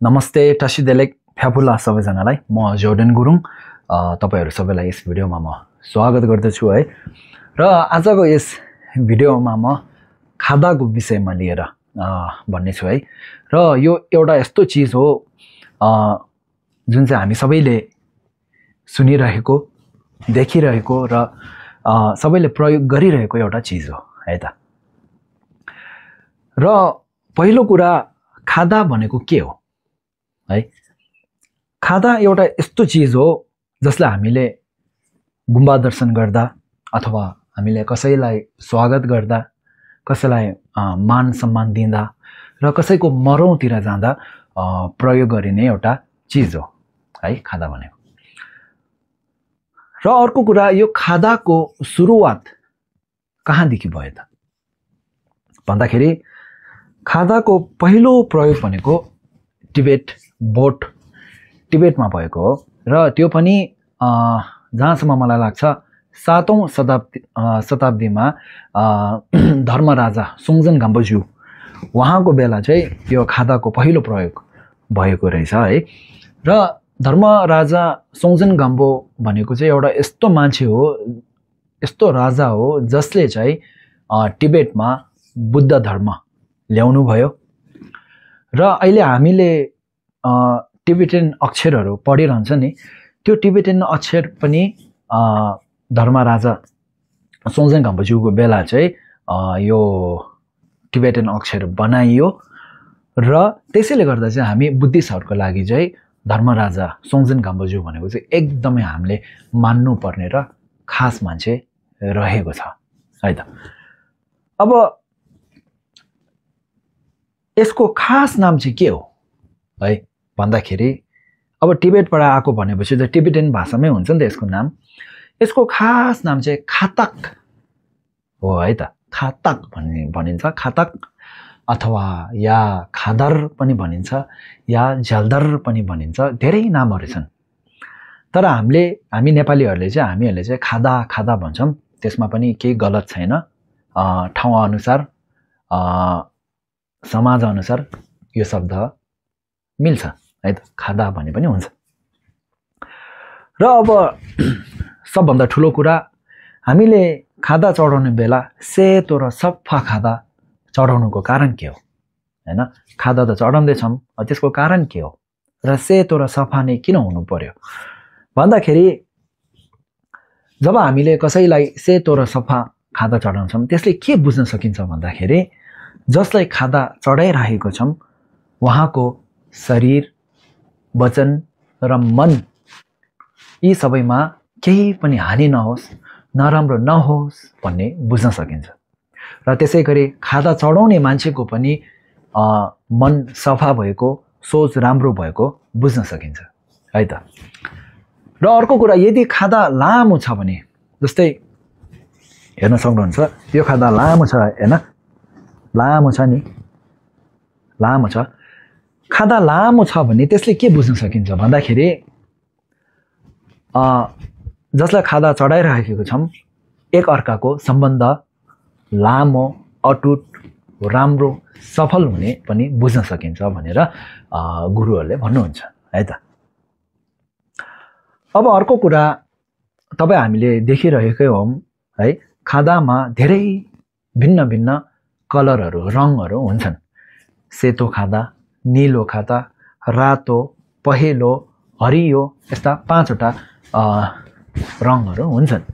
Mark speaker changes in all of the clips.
Speaker 1: नमस्ते टसिदेलेक फ्याफुला सबैजनालाई म जोर्डन गुरुङ तपाईहरु सबैलाई यस भिडियोमा म स्वागत गर्दछु है र आजको यस भिडियोमा म खादाको विषयमा लिएर भन्ने छु है र यो एउटा यस्तो चीज हो जुन चाहिँ हामी सबैले सुनिरहेको देखिरहेको र सबैले प्रयोग गरिरहेको एउटा चीज हो है त र पहिलो कुरा खादा भनेको के हो है खादा एउटा यस्तो चीज हो जसलाई हामीले गुम्बा दर्शन गर्दा अथवा हामीले कसैलाई स्वागत गर्दा कसैलाई मान सम्मान दिँदा र कसैको मरौतिर जाँदा प्रयोग गरिने एउटा चीज हो है खादा भनेको र अर्को कुरा यो खादाको सुरुवात कहाँदेखि भयो त भन्दाखेरि खादाको पहिलो प्रयोग भनेको टिबेटमा भएको हो र त्यो पनि जहाँसम्म मलाई लाग्छ 7औं शताब्दीमा धर्मराजा सोङजन गाम्बोज्यू उहाँको बेला चाहिँ यो खादाको पहिलो प्रयोग भएको रहेछ है र धर्मराजा सोङजन गाम्बो भनेको चाहिँ एउटा यस्तो मान्छे हो यस्तो राजा हो जसले चाहिँ टिबेटमा बुद्ध धर्म ल्याउनु भयो र अहिले हामीले टिबेटन अक्षरहरू पढिरहन्छ नि त्यो टिबेटन अक्षर पनि धर्मराजा सोङजन गाम्बोज्यूको बेला चाहिँ यो टिबेटन अक्षर बनाइयो र त्यसैले गर्दा चाहिँ हामी बुद्धिस्टहरूको लागि चाहिँ धर्मराजा सोङजन गाम्बोज्यू भनेको चाहिँ एकदमै हामीले मान्नुपर्ने र खास मान्छे रहेको छ है त अब यसको खास नाम चाहिँ के हो है भन्दाखेरि अब टिबेटबाट आएको भनेपछि त टिबेटन भाषामै हुन्छ नि त यसको नाम यसको खास नाम चाहिँ खाताक हो है त खाताक भनिन्छ खाताक अथवा या खादर पनि भनिन्छ या झ्यालदर पनि भनिन्छ धेरै नामहरू छन् तर हामी नेपालीहरूले चाहिँ हामीहरूले चाहिँ खादा खादा भन्छौँ त्यसमा पनि केही गलत छैन ठाउँ अनुसार समाज अनुसार यो शब्द मिल्छ है त खादा भने पनि हुन्छ र अब सबभन्दा ठुलो कुरा हामीले खादा चढाउने बेला सेतो र सफा खादा चढाउनुको कारण के हो हैन खादा त चढाउँदैछौँ त्यसको कारण के हो र सेतो र सफा नै किन हुनु पर्यो भन्दाखेरि जब हामीले कसैलाई सेतो र सफा खादा चढाउँछौँ त्यसले के बुझ्न सकिन्छ भन्दाखेरि जसलाई खादा चढाइरहेको छौँ उहाँको शरीर वचन र मन यी सबैमा केही पनि हानि नहोस् नराम्रो नहोस् भन्ने बुझ्न सकिन्छ र त्यसै गरी खादा चढाउने मान्छेको पनि मन सफा भएको सोच राम्रो भएको बुझ्न सकिन्छ है त र अर्को कुरा यदि खादा लामो छ भने जस्तै हेर्न सक्नुहुन्छ यो खादा लामो छ हैन लामो छ नि लामो छ खादा लामो छ भने त्यसले के बुझ्न सकिन्छ भन्दाखेरि जसलाई खादा चढाइरहेको छौँ एक अर्काको सम्बन्ध लामो अटुट राम्रो सफल हुने पनि बुझ्न सकिन्छ भनेर गुरुहरूले भन्नुहुन्छ है त अब अर्को कुरा तपाईँ हामीले देखिरहेकै हौँ है खादामा धेरै भिन्न भिन्न कलरहरू रङहरू हुन्छन् सेतो खादा नीलो खादा रातो पहेँलो हरियो यस्ता 5वटा रङहरू हुन्छन्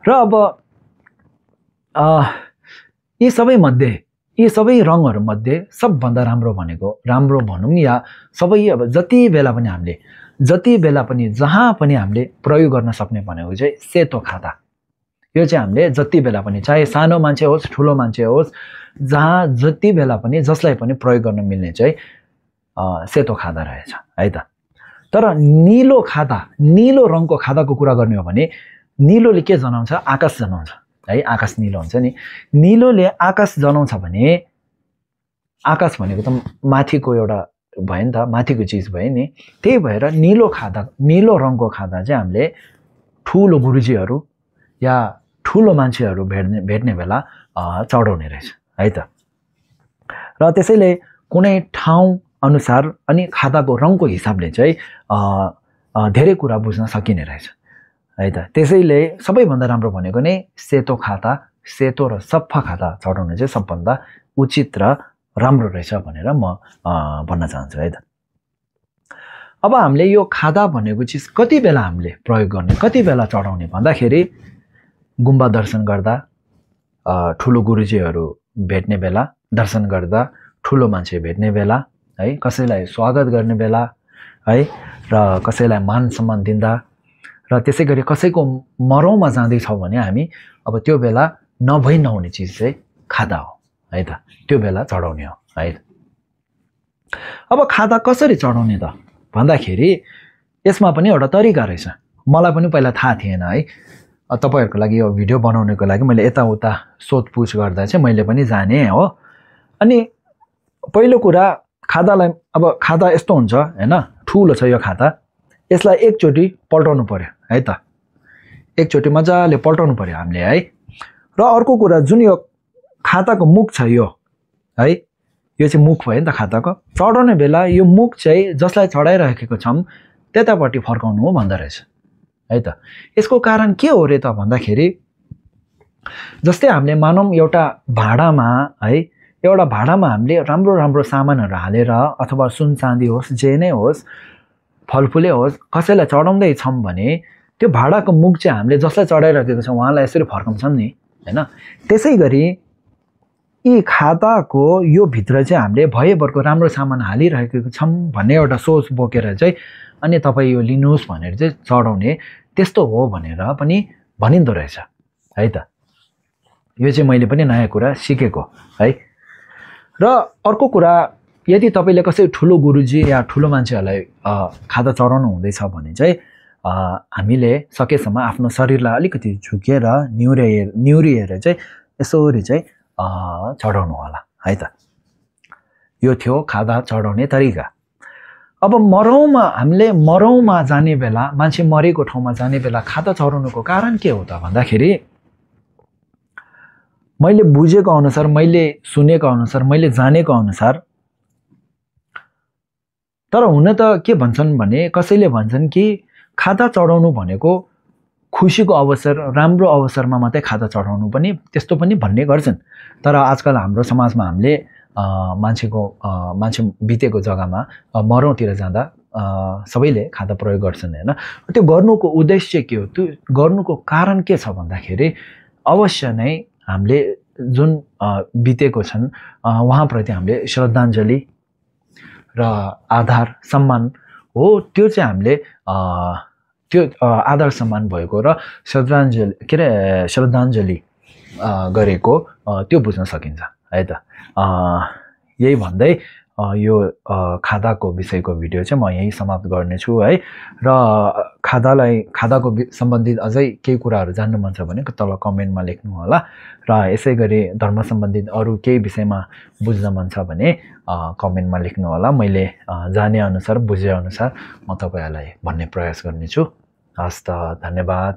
Speaker 1: र अब यी सबै रङहरू मध्ये सबभन्दा राम्रो भनौँ या सबै अब जति बेला पनि जहाँ पनि हामीले प्रयोग गर्न सक्ने भनेको चाहिँ सेतो खादा यो चाहिँ हामीले जति बेला पनि चाहे सानो मान्छे होस् ठुलो मान्छे होस् जहाँ जति बेला पनि जसलाई पनि प्रयोग गर्न मिल्ने चाहिँ सेतो खादा रहेछ है त तर नीलो रङको खादाको कुरा गर्ने हो भने नीलोले के जनाउँछ आकाश जनाउँछ है आकाश नीलो हुन्छ नि नीलोले आकाश जनाउँछ भने आकाश भनेको त माथिको एउटा भयो नि त माथिको चिज भयो नि त्यही भएर नीलो रङको खादा चाहिँ हामीले ठुलो गुरुजीहरू या ठुलो मान्छेहरू भेट्ने बेला चढाउने रहेछ है त र त्यसैले कुनै ठाउँ अनुसार अनि खाताको रङको हिसाबले चाहिँ धेरै कुरा बुझ्न सकिने रहेछ है त। त्यसैले सबैभन्दा राम्रो भनेको नै सेतो खाता, सेतो र सफा खाता चढाउनु चाहिँ सबभन्दा उचित र राम्रो रहेछ भनेर म भन्न चाहन्छु है त। अब हामीले यो खादा भनेको चिज कति बेला हामीले प्रयोग गर्ने, कति बेला चढाउने भन्दाखेरि गुम्बा दर्शन गर्दा, ठुलो गुरुजीहरू भेट्ने बेला, दर्शन गर्दा, ठुलो मान्छे भेट्ने बेला है, कसैलाई स्वागत गर्ने बेला है, र कसैलाई मान सम्मान दिँदा, र त्यसै गरी कसैको मरौमा जाँदैछौँ भने हामी अब त्यो बेला नभई नहुने चिज चाहिँ खादा हो है त, त्यो बेला चढाउने हो है। अब खादा कसरी चढाउने त भन्दाखेरि यसमा पनि एउटा तरिका रहेछ। मलाई पनि पहिला थाहा थिएन है, तपाईहरुको लागि यो भिडियो बनाउनको लागि मैले यताउता सोधपुछ गर्दा चाहिँ मैले पनि जाने हो। अनि पहिलो कुरा खादालाई, अब खाता यस्तो हुन्छ हैन, ठुलो छ यो खाता, यसलाई एकचोटी पल्टाउनु पर्यो है त, एकचोटी मजाले पल्टाउनु पर्यो हामीले है। र अर्को कुरा जुन यो खाताको मुख छ यो है, यो चाहिँ मुख भयो नि त खाताको, चढाउने बेला यो मुख चाहिँ जसलाई चढाइराखेको छौं त्यतापट्टि फर्काउनु हो भन्दो रहेछ है त। यसको कारण के हो रे त भन्दाखेरि जस्तै हामीले मानौं एउटा भाडामा है, एउटा भाडामा हामीले राम्रो राम्रो सामानहरू हालेर अथवा सुन चाँदी होस् जे नै होस्, फलफुलै होस्, कसैलाई चढाउँदै छौं भने त्यो भाडाको मुख चाहिँ हामीले जसलाई चढाइराखेको छौं उहाँलाई यसरी फर्काउँछौं नि हैन। त्यसै गरी यी खाताको यो भित्र चाहिँ हामीले भएभरको राम्रो सामान हालिरहेको छौं भन्ने एउटा सोच बोकेर चाहिँ अनि तपाई यो लिनुहोस् भनेर चाहिँ चढाउने, त्यस्तो हो भनेर पनि भनिन्दो रहेछ है त। यो चाहिँ मैले पनि नयाँ कुरा सिकेको है। र अर्को कुरा, यदि तपाईले कसै ठुलो गुरुजी या ठुलो मान्छेहरुलाई खाता चढाउनु हुँदैछ भने चाहिँ हामीले सकेसम्म आफ्नो शरीरलाई अलिकति झुकेर निहुरिएर चाहिँ यसरी चाहिँ चढाउनु होला है त। यो थियो खादा चढाउने तरिका। अब मरौमा, हामीले मरौमा जाने बेला, मान्छे मरेको ठाउँमा जाने बेला खाता चढाउनुको कारण के हो त भन्दाखेरि मैले बुझेको अनुसार, मैले सुनेको अनुसार, मैले जानेको अनुसार, तर हुन त के भन्छन् भने कसैले भन्छन् कि खाता चढाउनु भनेको खुशीको अवसर, राम्रो अवसरमा मात्रै खाता चढाउनु पनि, त्यस्तो पनि भन्ने गर्छन्। तर आजकल हाम्रो समाजमा हामीले मान्छे बितेको जग्गामा मरौतिर जाँदा सबैले खाता प्रयोग गर्छन् हैन। त्यो गर्नुको उद्देश्य के हो, त्यो गर्नुको कारण के छ भन्दाखेरि अवश्य नै हामीले जुन बितेको छन् उहाँप्रति हामीले श्रद्धाञ्जली र आदर सम्मान हो, त्यो चाहिँ हामीले त्यो आदर सम्मान भएको र श्रद्धाञ्जली गरेको त्यो बुझ्न सकिन्छ है त। यही भन्दै यो खादाको विषयको भिडियो चाहिँ म यही समाप्त गर्नेछु है। र खादाको सम्बन्धित अझै केही कुराहरू जान्नु मन छ भने तल कमेन्टमा लेख्नु होला। र यसै गरी धर्म सम्बन्धित अरू केही विषयमा बुझ्न मन छ भने कमेन्टमा लेख्नु होला। मैले जाने अनुसार, बुझे अनुसार म तपाईहरुलाई भन्ने प्रयास गर्नेछु। हस्त, धन्यवाद।